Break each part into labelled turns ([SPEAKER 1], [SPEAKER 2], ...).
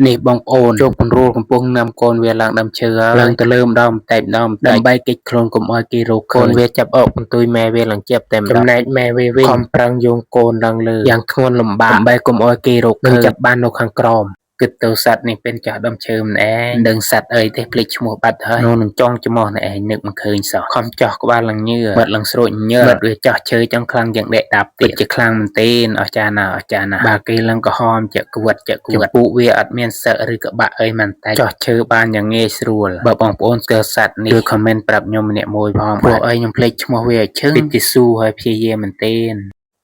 [SPEAKER 1] នេះបងប្អូនជោគពន្រួលកំពុងនាំកូនវាឡើងដើមឈើហើយឡើងទៅលើម្ដងបន្តិចម្ដងបន្តិចដើម្បីគេចខ្លួនកុំឲ្យគេរកឃើញកូនវាចាប់អកបន្ទុយម៉ែវាឡើងជាប់តែម្ដងចំណែកម៉ែវាវិញខំប្រឹងយោងកូនឡើងលើយ៉ាងធ្ងន់លំបាកដើម្បីកុំឲ្យគេរកឃើញនិងចាប់បាននៅខាងក្រោមគិតទៅសត្វនេះเป็นចាស់ដើមឈើម្នាក់ឯងមិនដឹងសត្វអីទេភ្លេចឈ្មោះបាត់ហើយនោះនឹងចង់ច្មោះនេះឯងនឹកមិនឃើញសោះខំចោះក្បាលឡើងញើមាត់ឡើងស្រួចញើមាត់វាចោះឈើចង់ខ្លាំងជាងដេកដាប់ទៀតជាខ្លាំងមែនទេអស្ចារ្យណាស់អស្ចារ្យណាស់បើគេឡើងក្រហមជាក្វិតជាក្វិតចំពោះវាអត់មានសឹកឬក៏បាក់អីមិនតែចោះឈើបានយ៉ាងងាយស្រួលបើបងប្អូនស្គាល់សត្វនេះជួយ comment ប្រាប់ខ្ញុំម្នាក់មួយផងព្រោះអីខ្ញុំភ្លេចឈ្មោះវាឲ្យឈឹងពិតជាស៊ូហើយព្យាយាមមែនទេ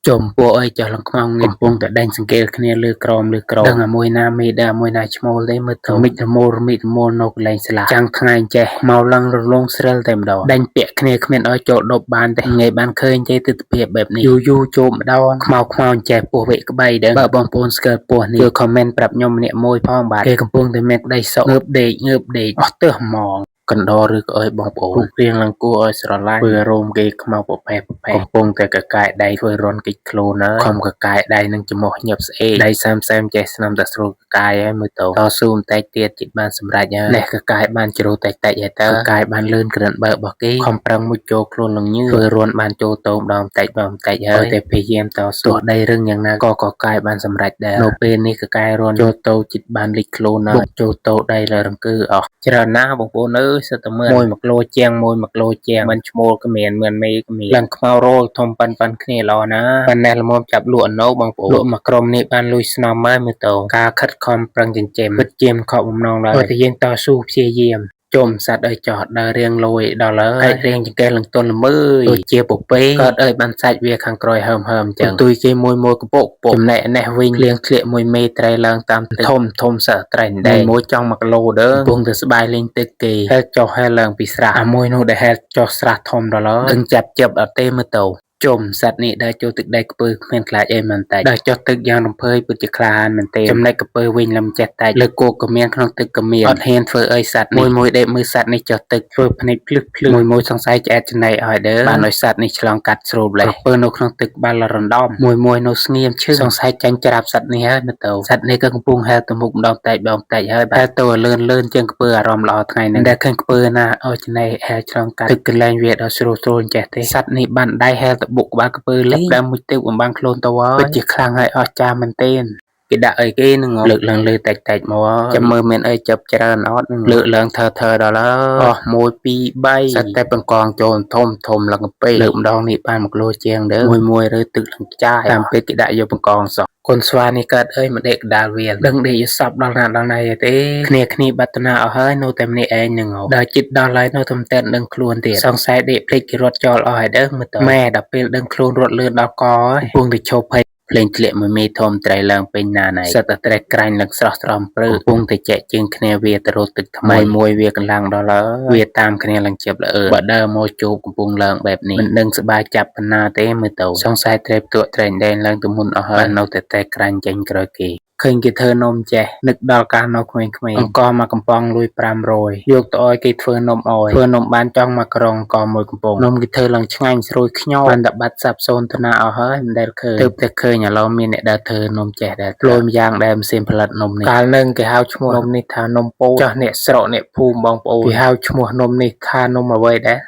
[SPEAKER 1] ជុំពួកអីចុះឡើងខ្មៅងឹតកំពុងតែដេញសង្កេតគ្នាលើក្រោមលើក្រោមដឹងអាមួយណាមេដឹងអាមួយណាឈ្មោលទេមើលទៅមិចរមូលរមិចរមូលនៅកន្លែងស្លាចាំងថ្ងៃចេះមកឡើងរលងស្រិលតែម្ដងដេញពាក់គ្នាគ្មានឲ្យចូលដប់បានទេថ្ងៃបានឃើញទេទិដ្ឋភាពបែបនេះយូរយូរចូលម្ដងខ្មៅខ្មៅចេះពោះវិក្បីដឹងបើបងប្អូនស្គាល់ពោះនេះជួយ comment ប្រាប់ខ្ញុំម្នាក់មួយផងបាទគេកំពុងតែមានក្តីសុខងើបដេកងើបដេកអស់ទើសហ្មងកណ្ដុរឬក៏អើយបងប្អូនរូបរាងឡើងគួរឲ្យស្រឡាញ់ធ្វើរោមគេខ្មៅប្រផេះប្រផេះកំពុងតែកកាយដៃធ្វើរន់គេចខ្លួនហើយខំកកាយដៃនឹងច្រមុះញាប់ស្អេកដៃសែមសែមចេះស្នាមតែស្រួលកកាយហើយមើលទៅតស៊ូបន្តិចទៀតជិតបានសម្រេចហើយនេះកកាយបានជ្រុលតិចតិចហើយតើកកាយបានលឿនក្រិនបើរបស់គេខំប្រឹងមុជចូលខ្លួននឹងញើធ្វើរន់បានចូលតោម្ដងតិចម្ដងតិចហើយតែព្យាយាមតស៊ូទោះដីរឹងយ៉ាងណាក៏កកាយបានសម្រេចដែរនៅពេលនេះកកាយរន់ចូលតោជិតបានលិចខ្លួនហើយបុកចូលតោដីលើរង្គើអស់ច្រើនណាស់បងប្អូនអើយសិតតែមើលមួយ1គីឡូជាងមួយ1គីឡូជាងមិនឈ្មោលក៏មានមិនមេក៏មានឡើងខ្មៅរោលធំប៉ិនប៉ិនគ្នាល្អណាស់ប៉ុណ្ណេះល្មមចាប់លក់អណូបងប្អូនលក់មួយក្រុមនេះបានលុយស្នំហើយមើលទៅការខិតខំប្រឹងចិញ្ចឹមពិតជាមិនខកបំណងឡើយព្រោះតែយើងតស៊ូព្យាយាមជុំសត្វឲ្យចោះដើររៀងលយដល់ហើយរៀងចង្កេះឡើងទន់ល្មើយដូចជាពពែកើតអើយបានសាច់វាខាងក្រោយហើមហើមចឹងទុយគេមួយមួយកពកពកចំណែកនេះវិញលៀងធ្លាក់មួយមេត្រីឡើងតាមទឹកធំធំសត្វត្រីដែងមួយចង់1គីឡូដើកំពុងតែស្បាយលេងទឹកគេហែលចុះហែលឡើងពីស្រះអាមួយនោះដែលហែលចុះស្រះធំដល់ហើយដឹងចាប់ជិបអត់ទេមើលទៅជុំសត្វនេះដើរចូលទឹកដីក្ពើគ្មានខ្លាចអីមែនតែដើរចុះទឹកយ៉ាងរំភើយពិតជាក្លាហានមែនទេចំណែកក្រពើវិញលំចេះតែលើគោកក៏មានក្នុងទឹកក៏មានអត់ហ៊ានធ្វើអីសត្វនេះមួយមួយដេកមើលសត្វនេះចុះទឹកធ្វើភ្នែកភ្លឹះភ្លឺមួយមួយសង្ស័យឆ្អែតចំណៃឲ្យដើបានឲ្យសត្វនេះឆ្លងកាត់ស្រួលលេះក្រពើនៅក្នុងទឹកបាល់រំដំមួយមួយនៅស្ងៀមឈឹងសង្ស័យចាញ់ច្រាប់សត្វនេះហើយមើលទៅសត្វនេះក៏កំពុងហែលទៅមុខម្ដងតែម្ដងតែហើយហែលទៅឲ្យលឿនលឿនជាងក្រពើអារម្មណ៍ល្អថ្ងៃនេះដែលឃើញក្រពើណាឲ្យចំណៃហែលឆ្លងកាត់ទឹកកន្លែងវាដល់ស្រួលស្រួលចេះទេសត្វនេះបានដៃហែលទៅបុកក្បាលក្រពើលេងដើមមួយទឹកបំបាំងខ្លួនទៅហើយពិតជាខ្លាំងហើយអស្ចារ្យមែនទែនគេដាក់អីគេនឹងលើកឡើងលើតិចតិចមកចាំមើលមានអីចាប់ច្រើនអត់លើកឡើងថើថើដល់ហើយអស់1 2 3សិតតែបង្កងចូលធំធំឡើងកាពេលើកម្ដងនេះបាន1គីឡូជាងដើមួយមួយឬទឹកឡើងចាយតាមពេលគេដាក់យកបង្កងសោះកូនស្វានេះកើតអើយមកដេកកដាលវាលដឹងដេកយសពដល់ណាដល់ណៃទេគ្នាគ្នាបាត់តាអស់ហើយនៅតែម្នាក់ឯងនឹងដល់ចិត្តដល់ហើយនៅតែតែដឹងខ្លួនទៀតសង្ស័យដេកភ្លេចគេរត់ចោលអស់ហើយដើមើលទៅម៉ែដល់ពេលដឹងខ្លួនរត់លឿនដល់កហើយកំពុងតែឈប់ភ័យភ្លេងធ្លាក់មួយមេធំត្រីឡើងពេញណាណៃសិតតែត្រេះក្រាញ់ឡើងស្រស់ស្រស់ព្រឺកំពុងតែចែកជើងគ្នាវាទៅរត់ទឹកថ្មីមួយវាកម្លាំងដល់ហើយវាតាមគ្នាឡើងជិបល្អើបើដើរមកជួបកំពុងឡើងបែបនេះមិនដឹងស្បាយចាប់ប៉ុណ្ណាទេមើលទៅសង្ស័យត្រេបទក់ត្រែងដែងឡើងទៅមុនអស់ហើយនៅតែតែក្រាញ់ចេញក្រោយគេឃើញគេធ្វើនំចេះនឹកដល់កាលនៅក្មេងៗអង្គមកកំប៉ុងលុយ500យកទៅឲ្យគេធ្វើនំឲ្យធ្វើនំបានចង់មួយក្រុងក៏មួយកំប៉ុងនំគេធ្វើឡើងឆ្ងាញ់ស្រួយខ្ញោបានតែបាត់សាបសូន្យទៅណាអស់ហើយមិនដែលឃើញទើបតែឃើញឥឡូវមានអ្នកដែលធ្វើនំចេះដែរលយម្យ៉ាងដែលម៉ាស៊ីនផលិតនំនេះកាលនឹងគេហៅឈ្មោះនំនេះថានំពោតចោះអ្នកស្រុកអ្នកភូមិបងប្អូនគេហៅឈ្មោះនំនេះថានំអ្វីដែរ